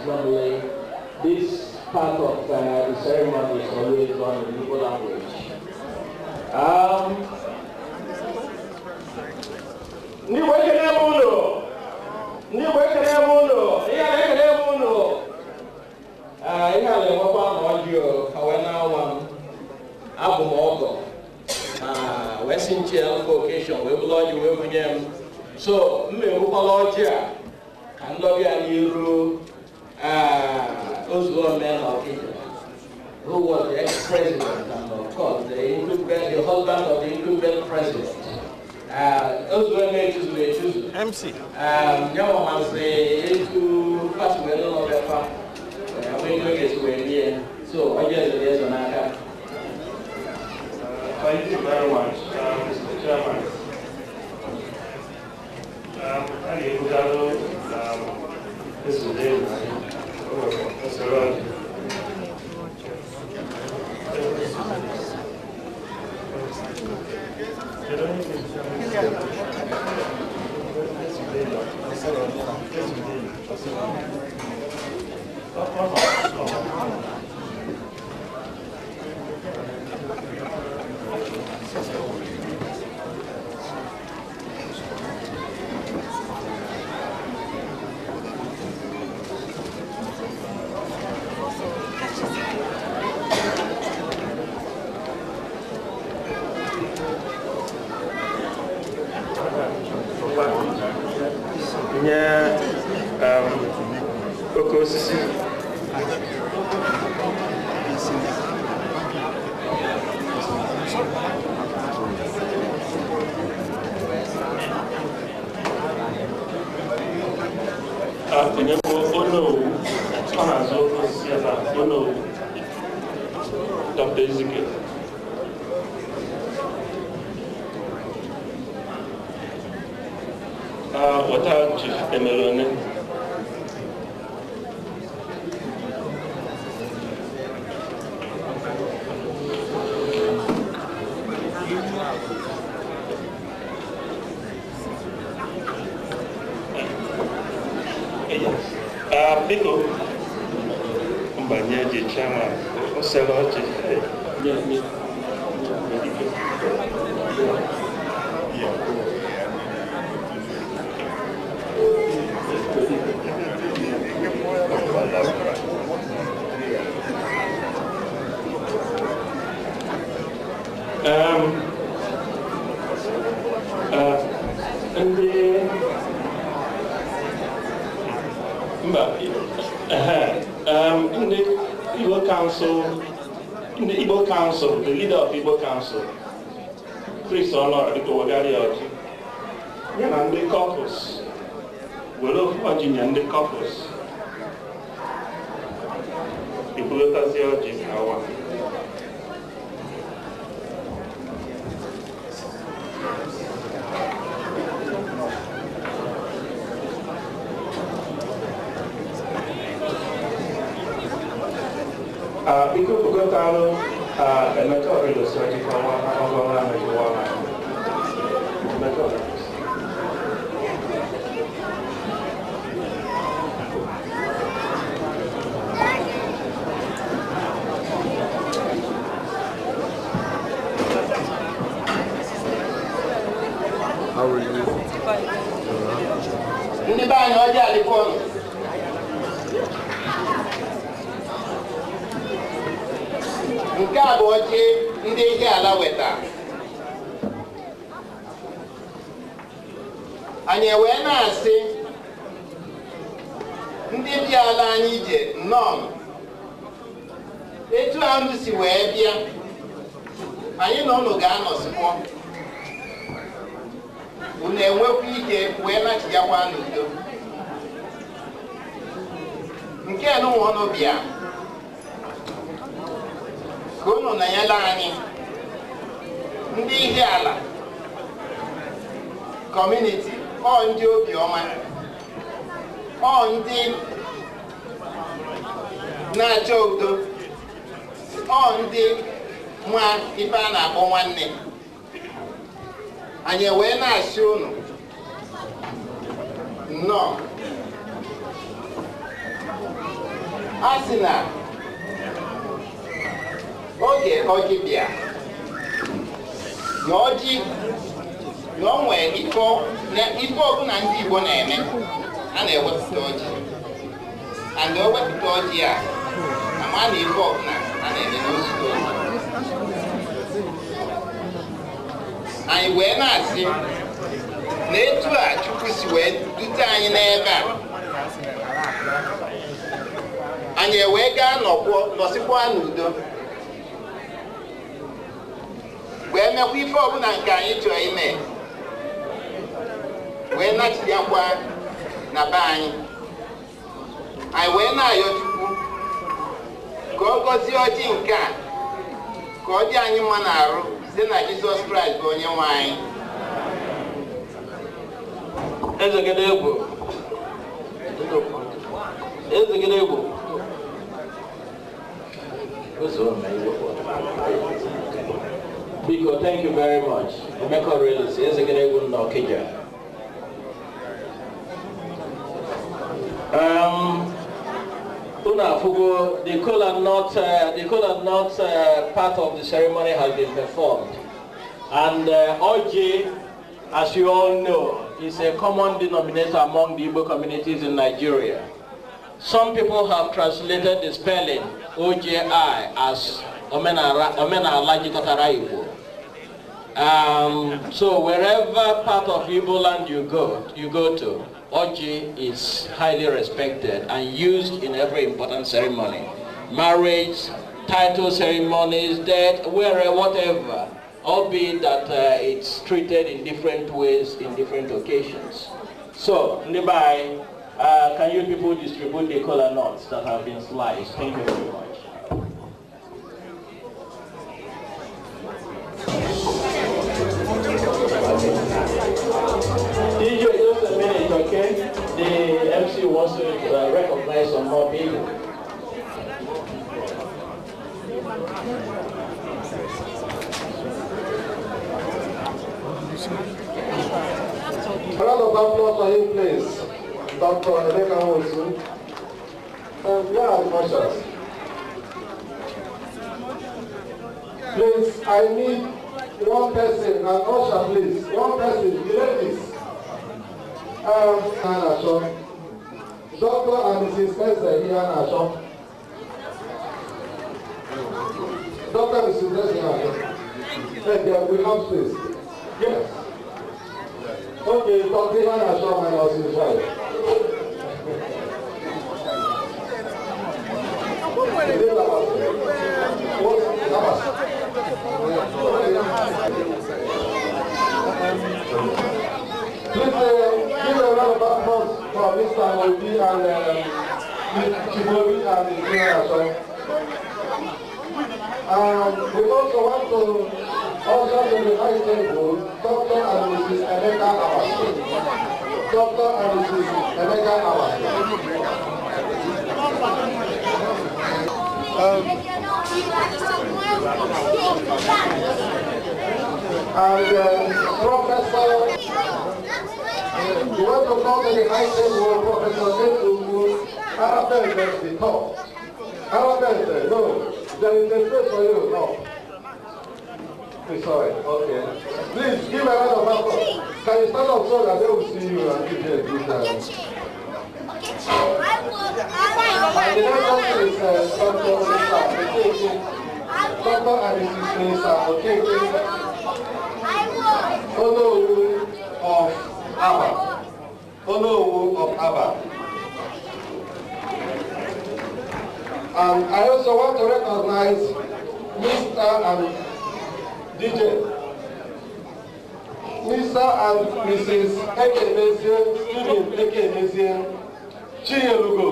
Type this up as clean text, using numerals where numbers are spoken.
Normally, this part of the ceremony is always done in Igbo language. Ndị Igbo ekele m unu! Ndị Igbo ekele m unu! Ihe a na-ekele m unu! Ihe a na-enwekwa na ọjị ka wee na-anwa m abụ m ọgọ wee si nche for occasion wee bụrụ ọjị wee bunye m so m na-ebukwala ọjị a ka ndọbịa n'iru Ozuome na Okija, who was the ex-president and of course the husband of the incumbent president. Ozuome echuzu echuzu. MC. Nyawa mazi etu fasi wee nọ n'ọbịa wee ndị oge si wee rie. So ọjị eze dị eze n'aka. Thank you very much, Mr. Chairman. A ga-ebugalụ Ezeudo na usoro ọjị. Kedu onye ga-ebu? Nye oke osisi. Tinyekwa Onowu, ọ na-azụ oke osisi ebe a, Onowu, Dr. Ezekiel. Weta Chief Emelone. Biko, mbanye ji chairman, osele ọchị. Ndị Igbo Council, ndị Igbo Council, the leader of Igbo Council, Chris Ọnọra, biko wegara ya ọjị. Ya na ndị couples, were ofu ọjị nye ndị couples. Ebulatazie ọjị awa. Biko bugotalụ Emeka Oridosi ọjị ka ọnwa ọgọnwa ahụ jiwa Emeka Oridosi. How are you? Ndị be anyị ọjị adịkwa ọnụ. Nke a bụ ọjị ndị Ihiala weta. Anyị wee na-asị ndị bịala anyị ije nnọọ. Etu ahụ si wee bịa, anyị na ụnụ ga-anọsikwa. Unu enwekwa ike wee nachigakwa n'udo. Nke nụnwa ụnụ bịa ka unu nọnyere anyị ndị Ihiala kọmuniti, ọ ndị obiọma, ọ ndị na-achọ udo, ọ ndị nwa ife a na-akpọ nwanne. Anyị wee na-asị unu nnọọ. A sị na oge ọjị bịa na ọjị na o nwee ife ọbụla ndị Igbo na-eme a na-ewepụta ọjị, and o wepụta ọjị a ama na ife ọbụla a na-eme n'ozugbo. Anyị wee na-asị na etu a Chukwu si wee dute anyị n'ebe a, anyị wee gaa nọsịkwa n'udo wee mekwa ife ọbụla nke anyị chọrọ ime, wee nachiyakwa na be anyị. Anyị wee na-ayọ Chukwu ka ọ gọzie ọjị nke a, ka ọ dị anyị mma n'arụ site na Jizọs Kraịst bụ onye nwe anyị. Ezegede egwu. Ezegede egwu. Biko, thank you very much. Emeka Aurelius, Ezegede egwu n'Okija. Una Fugo, the kola nut part of the ceremony has been performed. And Oji, as you all know, is a common denominator among the Igbo communities in Nigeria. Some people have translated the spelling OJI as Omenala Jikọtara Igbo. So wherever part of Igbo land you go to, Oji is highly respected and used in every important ceremony. Marriage, title ceremonies, death, wherever, whatever, albeit that it's treated in different ways in different occasions. So, Ndibai, can you people distribute the kola nuts that have been sliced? Thank you very much. DJ, just a minute, okay? The MC wants to recognize some more people. Round of applause for him, please. Dr. Emeka Nwosu. Where are the ushers? Please, I need one person, an usher, please. One person, the ladies. Dr. and Mrs. Esther Iheanacho. Dr. and Mrs. Esther Iheanacho. Hey, there we have space. Yes. Okay, Dr. Iheanacho minus his wife. Please give a round of applause for Mr. Obi and Chibobi and Iheanacho. We also want to usher to the high table Dr. and Mrs. Emeka Abasi. Dr. and Mrs. Emeka Abasi. And Professor, we want to call to the high table Professor Etugu Arabelle the top. Arabelle, no, there is a space for you. No. Please, sorry, okay. Please give a round of applause. Can you stand up so that they will see you and give you a good time? And the next person is Dr. Lisa Okeke. Dr. and Mrs. Lisa Okeke. Onowu of Abba. Onowu of Abba. And I also want to recognize Mr. and DJ. Mr. and Mrs. Ekemezie, Stephen Ekemezie, Chinyelugo.